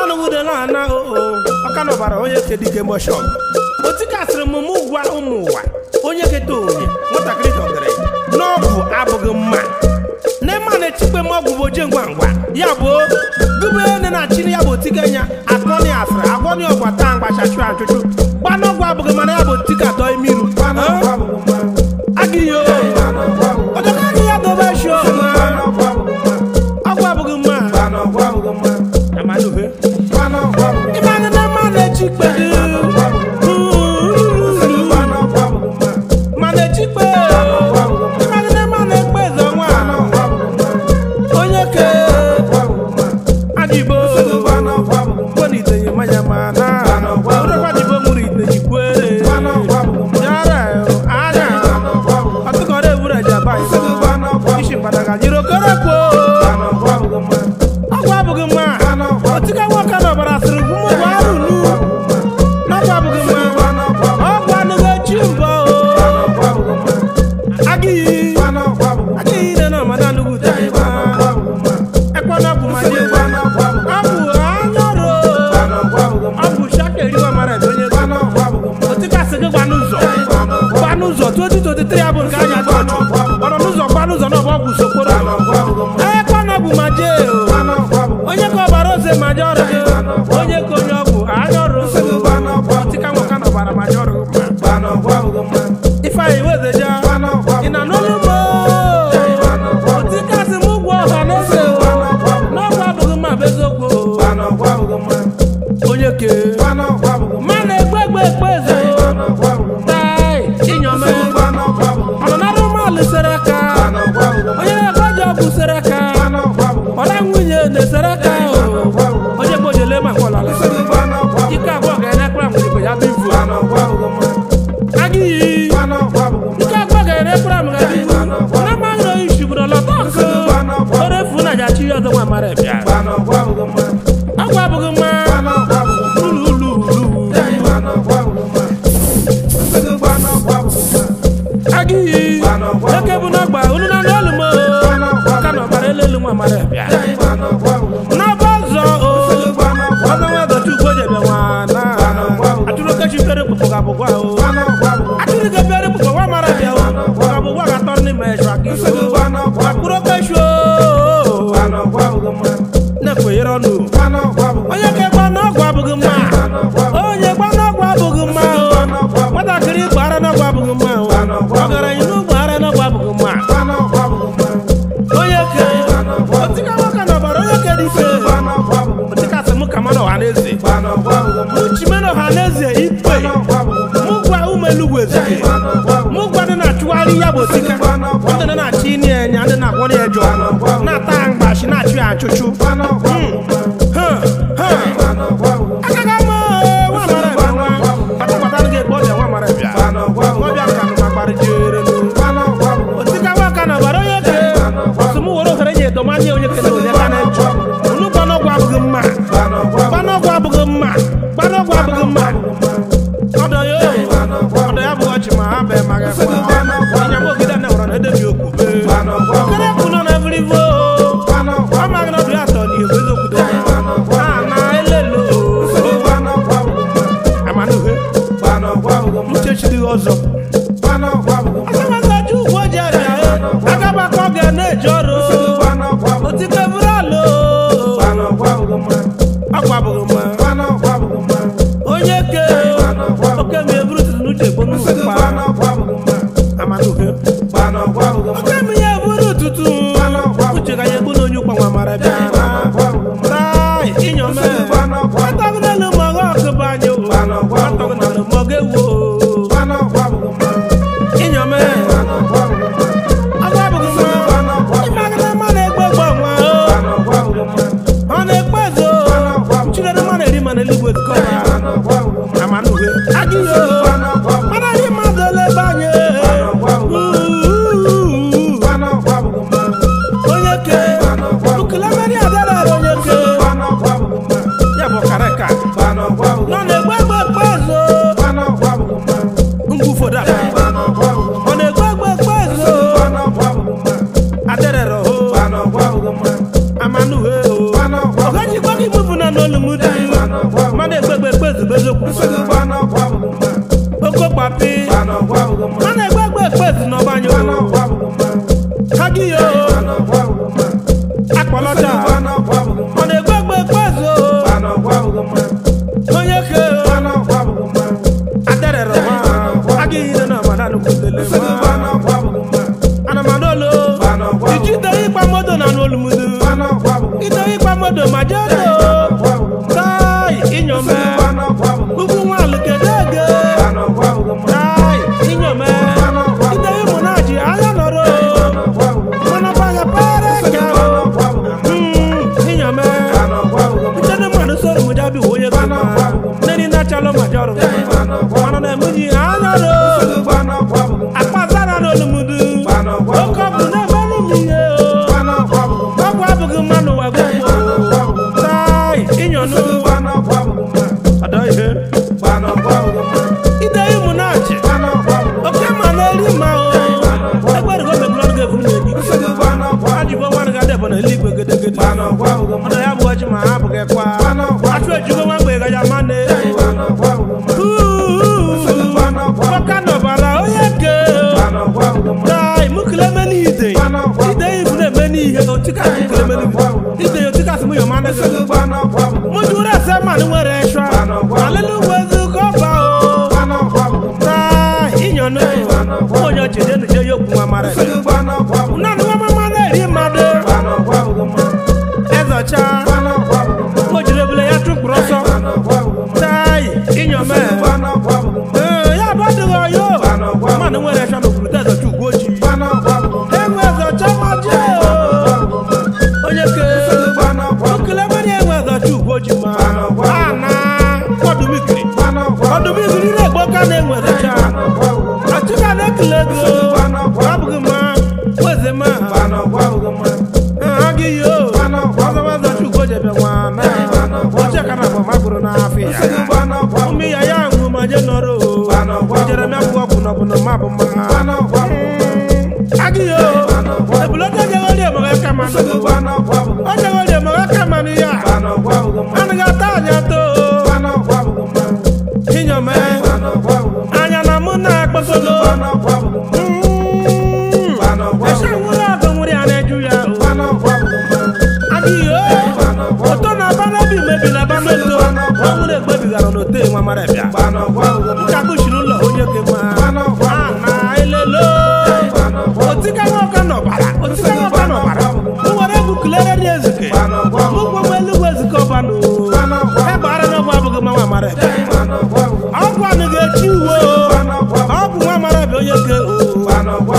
Na ọka nọbara onye kedike moshọn otikasịrị m mụ gwa ụmụ ụwa onye keta onye nwatakịrị tọgịrị n'ọgwụ abụghị mma n'ema na-echikpe m ọgwụ bụ oje ngwa ngwa ya bụ gụbụ nne na-achị ya bụ otikenya akọni asịrị agwọni ọgwa taa mgbachachu achụchụ gbanọgwụ abụghị mana ya bụ otika atọ imiru agịghị ọjọka gị ya dobe shi ọgwụ abụghị mma amanuhe ịmanya na mma na-echikpe gị ma na-echikpe ịmanya na mma na-ekpe eze nwa onye ke adịbo bonitenye mmanya ma na ọdọkwa dịbo nwụrụ itejikwere yara anya ọtụkọrọ ewuru ejaba isi mgbadaga jiri okorekwo ọgwụ abụghị mma otika nwoke n'ọbara sịrị gwumụgwọ arụnu n'ọgwụ abụghị mma ọgwụ anụghị echi mbọ agịghị agịghị nne na ọmada anụghị ute ekwana ọgwụ ma dị ewu ọgwụ anya ọrụ ọgwụ shaka eriwa mara ebe onye otika sị gị gwa n'ụzọ gwa n'ụzọ 2023 abụ nke anya dị ọchụ ọnọ n'ụzọ gwa n'ụzọ na ọbụ ọgwụ sokworo ekwana ọgwụ ma jee onye ka ọbara ose ma jee ọrụ gị onye ka onye ọgwụ anya ọrụ otika nwoke na ọbara ma jee ọrụ gị mma ifeanyị wezeja ị na n'olu m otika sị m ụgwọ ọha n'eze n'ọgwụ abụghị mma bụ eziokwu onye ke ma na-egbe egbe ekpe eze tai inyome ọnọnara ụmụala sere aka onye na-ekwe ji ọgwụ sere aka ọla nwunye na-esere aka onye gbojele ma nkwọlala ike abụọ ga-enyekwara m ya bụ ivu agịghị ike abụọ ga-enyekwara m ya bụ ivu na mmadụ oyi shigburu ọlọta ọkụ orefu na jachi ya ọzọ nwa mara bịa ọgwụ abụghị mma ulu agịghị eke bụ n'ọgba unu na n'olu m ka na ọbara elelu nwa mara bịa n'ọba ọzọ o ọzọ nwa gochukwu ojebe nwa na atụrụ okechi pere kpụkpụ ga-abụgwa o atụrụ gị pere kpụkpụ nwa mara bịa o ga-abụgwa ga-atọ n'ime eju aka iso akpụrụ okechi o na-ekwenyere ọnụ onye ka gba n'ọgwụ abụghị mma onye gba n'ọgwụ abụghị mma o nwatakịrị gbara n'ọgwụ abụghị mma o ọgaranya n'ugbo ara n'ọgwụ abụghị mma onye ke otika nwoke na ọbara onye ke dị ife otika sị mụ ka mmanụ ọha n'eze mụ chimena ọha n'eze ikpe mụ gwa ụmụ elugwu ezike mụ gwa ndị na-achụgharị ya bụ otika ndị na-achị ịnị enya ndị na-agwọ ya ejọ na-ata mgbashi na-achụ ya achụchụ agaghị ama nwa mara bịa nwa kpatakpata ga-ekpe ọbịa nwa mara bịa ọbịa ka nụ ma gbarịjere otika nwoke na ọbara onye ke ọsụ mụ were ohere nye edomanye onye ke na onye ka na-ejọ unu gbanọgwụ abụghị mma gbanọgwụ abụghị mma gbanọgwụ abụghị mma ọdọ ya ọdọ ya bụ ọchị ma ha bee ma ga ịnyama ogide na nwere na edebi okwu bee okere kwụ nọ na evirivo ọ maghị na ọdụ ya atọ n'ihe bụ eziokwu dị a na elelo amanuhe uche chidịghị ọzọ asamazaji ugwu oji abịa agabakọ ga na-eji ọrụ otike buru ala ọgwụ abụghị mma onye ke oke ma eburu tutu n'uche gbonu mkpa amanuhe oke ma ya eburu tutu uche ga ya egbu na onye ụkwa nwa mara bịa tai inyome atọgị n'elu ma ọghọ ọkụba anyị o atọgị n'elu ma ọ ga-ewu inyome ọgwụ abụghị mma ịmagị na mma na-egbe egbe ọnwa ọ na-ekpe ezo chinere mma na-eri mana eluigwe ezikọ ya amanuhe agịghị mana ndị mmadụ elebe anyị onye ke ukelemeri adara onye ke ya bụ kareka nọ na-egbe egbe ekpe ezo ngwu ụfọdụ a ọ na-egbe egbe ekpe ezo aderere o amanuhe o ọgajikwa gị mụbụ na n'olu m dị kpọlọcha ọ na-egbe egbe ekpezu onye ke aderere nwa agịghị na amadanụkwudele anamadolo ijide ịgba moto na n'olumudu ide ịgba moto ma jedo tai inyome ugwu nwalụ kedege tai inyome ide ịmụ na ji anya nọrọ mana banya pere ka inyome nchede mmadụ soro m jabi onye gị neni nachalụ ma jọrọ mana na-emunyi anya ro akpazara n'olumudu oke ọbụ na-emenụ m ihe ọgwụ abụghị mmanụ ụwa gbogbo tai inyonụ ọdọ ihe ide ịmụ na-achị oke ma na-eri ma o egberugo megụrụ ga-ebu na-enyi ajụgo nwanụ ga-adebọ na eluigwe gedegede ọdọ ya bụ ọchị ma ha abụghị kwa achụ ejugo nwa mgbe gaja mane ọka nọbara onye ke tai mukele meni ide ide ibu na-eme n'ihe otikasị mukele meni ide otikasị mụ yọma nege mụ jụrụ ese mmanụ nwere eshwa alelu wezu kọba o tai inyọnụ onye ọchịde nuje ya okwu nwa mara naanị nwa mama na-eri mmadụ ezọcha o jiri ebule ya chụpụrụ ọsọ tai inyọme ya bụ adịghị ọyọ mmanụ nwere eshwa n'okwuru ezọcha ugwu ojii enwe ezọcha maje onye ke okele mmadụ enwe ezọcha ugwu ojii ma a na ọdụmikiri ọdụmikiri na-egbo ka na-enwe ezọcha achịka na-ekele ego abụghị ma weze ma agị yo ọzọ ezọcha ugwu ojii bịa nwa na oche ka na agbamagbụrụ n'afọ ya ụmụ ya ya nwụ ma je nọrọ o jere m akwụkwọ ọgwụ n'ọbụna ma bụ ma agị yo ebulota jegori emeghe kama o jegori emeghe kama ya anaghị ata anya too inyome anya na mụ na-akpọsolo ese nwụrụ ọgụ nwụrụ ya na-eju ya adịghị oto na aba n'obi mebi na aba n'oto ọnwụrụ egbebigara n'ote nwa mara bịa nka kpuchiri ụlọ onye ke nwa ana elelo otika nwoke n'ọbara otika nwoke n'ọbara m were egwu kulere dị ezike mụ gwa m eluigwe ezike ọbanụ egbara n'ọgwụ abụghị mma nwa mara bịa ọgwụ anụ ga-echi uwe ọgwụ nwa mara bịa onye ke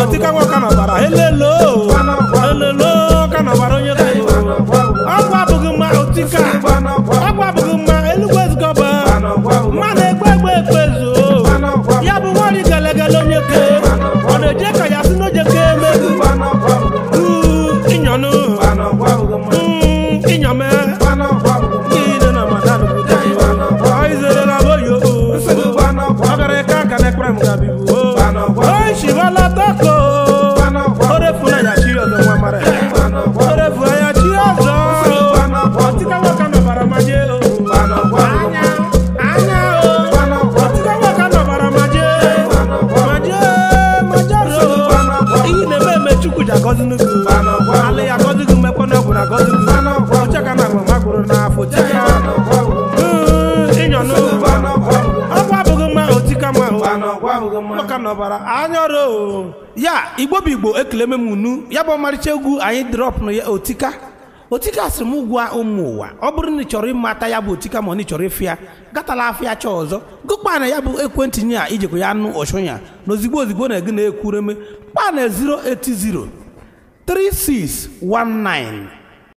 otika nwoke n'ọbara elelo elelo ka n'ọbara onye ke ọgwụ abụghị mma otika ọgwụ abụghị mma eluigwe ezike ọba mma na-egbe egbe ekpezu ya bụ nwanyị gelegele onye ke ọ na-eje ka ya si n'oje ke emegbu ịnyọnụ ịnyọme niile na madanụ izerela boyo ọ gara eke aka na ekpere m gabibu oishibala toko orefuna ya chi ọzọ nwa mara ya orefu ya chi ọzọ ọtịka nwoke nọbara maje anya anya ọtịka nwoke nọbara maje maje maje ro ihe na-eme eme chukwu ji agọzi nnukwu alị ya agọzi gị mmekọ na ọgwụ na agọzi gị oche ka na agwa magbụrụ n'afọ tika ịnyọnụ ọgwụ abụghị mma otika ma ọka nọbara anya ọrụ ya igbo bụ igbo ekeleme m unu ya bụ ọmarịcha egwu anyị drọpụ ya otika otika sịrị m gwa ụmụ ụwa ọ bụrụ na ị chọrọ ịmata ya bụ otika ma ọ na ị chọrọ ịfụ ya gatala afọ ya chọọ ọzọ gụkpa na ya bụ ekwentị nya ijikwa ya nụ ọchụnya na ozigbo ozigbo na gị na-ekwureme kpa na 080 3619